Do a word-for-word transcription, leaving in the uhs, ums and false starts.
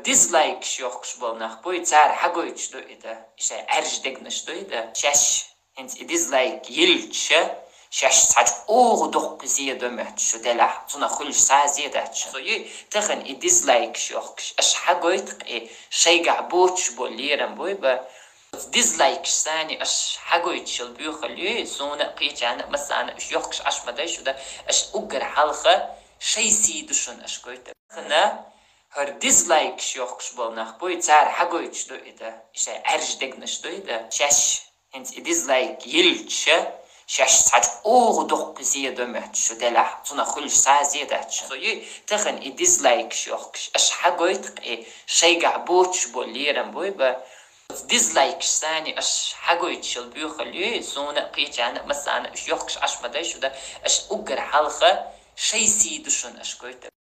Дизлайкаш йохкаш бола нах буй, цар хьагойтуш ду и да, и шай Ӏаьржа дегнаш ду и да. Шаьш хӀинца и дизлайк йиллача, шаьш цхьачу угӀу дуккха зе до моьттуш шу делахь, цунах хуьлуш схьа зе дац шун. Со юй, тахан и дизлайкаш йохкаш, аша хьагойту-кх и шайгахь боцуш бола лерам буй ба. Дизлайкаш сани аша хьагойтуш йола боьхалла юй, суна а, кхечарна а, массарна а уьш йохкаш Ӏаш ма дай шу да, аша уггар хьалха шай сий ду шуна аша гойтар. Тахан хӀара дизлайкаш йохкаш бола нах буй, цар хьагойтуш ду и да, и шай Ӏаьржа дегнаш ду и да. Шаьш хӀинца и дизлайк йиллача, шаьш цхьачу угӀу дуккха зе до моьттуш шу делахь, цунах хуьлуш схьа зе дац шун. Со юй, тахан и дизлайкаш йохкаш, аша хьагойту-кх и шайгахь боцуш бола лерам буй ба. Дизлайкаш сани аша хьагойтуш йола боьхалла юй, суна а, кхечарна а, массарна а уьш йохкаш Ӏаш ма дай шу да, аша уггар хьалха шай сий ду шуна аша гойтар.